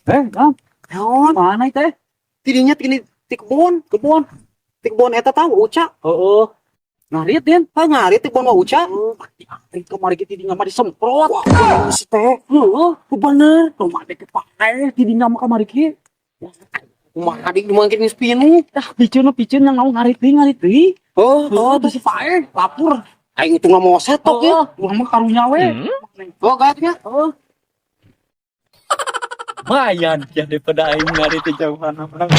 Dam. Naon? Mana teh? Tidinya tini ti kebon, Kebon. Ti kebon eta tahu Uca. Heeh. Ngarit, Din. Ah, ngarit ti kebon wa Uca. Ngarit kamari ge tidinya mah disemprot. Wah, si teh. Heeh. Bener. Kumaha dek pae tidinya mah kamari ge. Kumaha dik dimangkin geus pinuh. Ah, piceun piceun yang mau ngarit deui, ngarit deui. Oh, Oh, tuh si pae lapur. Aing itu nggak mau setok ya. Oh, urang mah karunya we. Oh, gayatnya. Oh. Lumayan ya daripada aing ngarit di jauhan menang.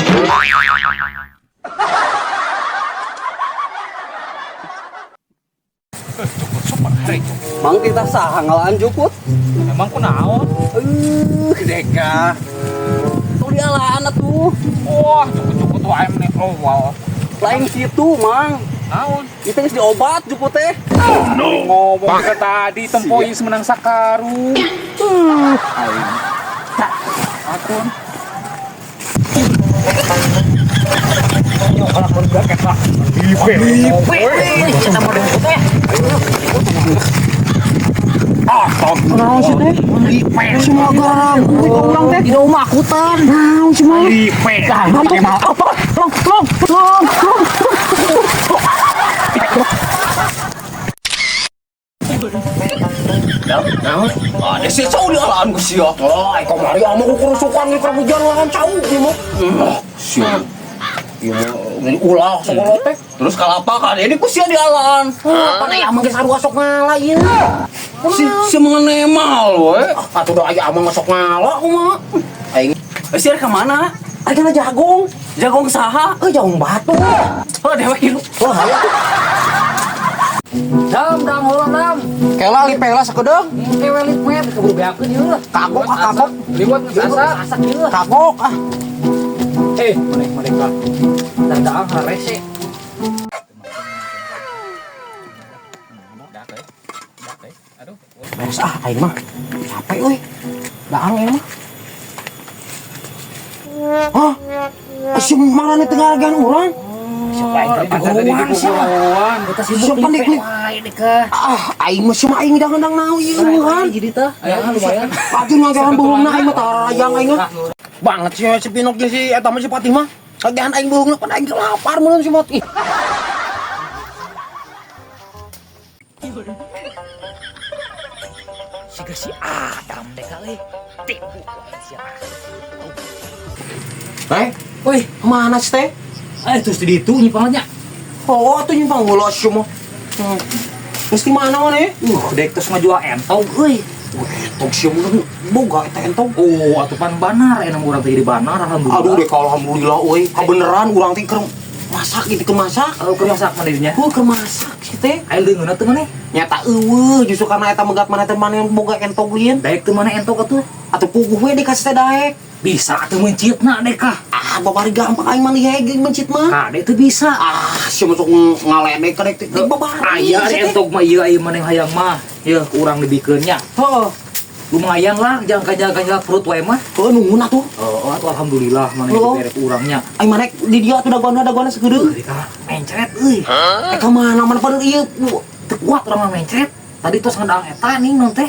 Mang kita saha ngalaan jukut. Emang kunaon? Deka. Tuh dialaan atuh. Wah, cukup-cukup wae meneh awal. Lain situ, Mang. Naon? Itu geus diobat jukut teh. Ngomong ke tadi tempo ieu menang sakaru. Aing. Akun. Yo kalau budak eta. Lipe. Kita mau jukut teh. Ah, Naon sih teh? Lipe. Semua garam. Urang teh tidak umakutan. Naon sih mah? Lipe. Tolong, tolong, tolong, tolong, tolong. Naon? Ada sih cau di alaan ku sia. Oh, ai kamari amo ku kerusukan di hujan lahan cau ieu mah. Sia. Ieu mah ulah sekolah teh. Terus kalapa kan ini ku sia di alaan. Apa aya amang geus sarua sok ngala ieu. Si si mengenemal we. Atuh da aya amang sok ngala kumaha. Aing sia ka mana? Aing kana jagong. Jagong saha? Eh jagong batu. Oh, dewek ieu. Wah, hayu atuh. Dam, dam, hola, dam. Kela lipela sakedeung. Kewe lipet, keburu beakeun ieu. Kagok ah kagok. Liwat geus asak ieu. Kagok ah. Eh, mereka. Dadang harese. Beres ah aing mah. Capek euy. Daang aing mah. Hah? Si marane teu ngaragean urang? Siapa aing tadi di Guruan. Kita sibuk Siapa lipet nih? wae deka. Ah, aing mah sia aing dang-dang naon ieu kan. Jadi teh, aya lumayan. Lagi ngagean beuheungna aing mah tarayang aing mah. Banget sih si Pinok jeung si eta mah si Patih mah. Kagean aing beuheungna pan aing lapar meureun si Mot. Ih. Siga si Adam deka euy. Tipu siapa? Teh, Woi, mana sih teh? eh terus di ditu nyipangnya. Oh, atuh nyimpang heula sia mah. Geus di mana mana? Dek terus ngajual entog euy. Entog sia mah boga eta entog. Oh, atuh pan banar enak urang teh jadi banar alhamdulillah. Aduh deh kalau alhamdulillah euy, kabeneran urang teh keur masak gitu keur masak. Kalau keur masak mana dirinya? Heuh keur masak sih teh. Ayo leungeunna teu maneh? Nyata eueuh justru karena eta megat mana teh mana boga entog lieun. Daek teu mana entog atuh? Atuh puguh we dikasih teh daek. Bisa atuh mencitna dek ah. Ah, babari gampang aing mah lihe mencit mah. Kade teu bisa. Ah, sia masuk ngaledek kadek teh babari. Aya ari entog mah ieu aya maneh hayang mah. Yeuh urang dibikeun nya. Heeh. Lumayan lah jangan kanjal-kanjal perut wae mah. Heuh nuhun atuh. Oh, atuh alhamdulillah maneh Heuh. dibere ku urangnya. Aing maneh di dia atuh dagoan-dagoan sakedeung. Dek ah, mencret euy. Eh ka mana mana padahal ieu Teu kuat urang mah mencret. Tadi tos ngedang eta ning non teh.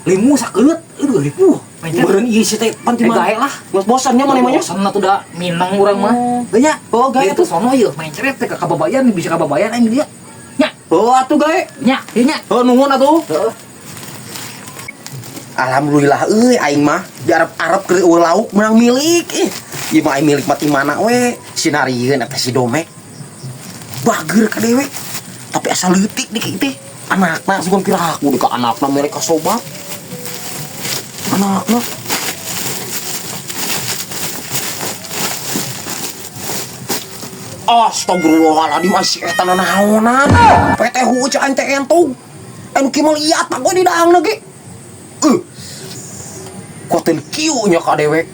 Limu sakeut. Aduh ripuh. Mencret. meureun ieu si teh pan ti Eh, mana? gae lah. Geus bosan nya maneh mah nya. Bosan atuh da minang urang mah. Teu nya. Oh, gae Itu atuh. sono ieu mencret teh ka kababayan bisa kababayan aing dia. Nya, Heuh atuh gae. nya, ieu nya. Heuh nuhun atuh. Heeh. Alhamdulillah euy aing mah di Arab-Arab keur eueuh lauk menang milik. Ih, ieu mah aing milik mati mana we. Sinarieun eta si Domek. Bager ka dewek. Tapi asa leutik dik teh. Anakna sugan piraku di ka anakna mere ka sobat. Anakna. Astagfirullahaladzim, si eta nanaonan. PT hu cek aing teh entog. Anu kieu mah liat pak di daangna ge. Koten kieu nya ka dewek.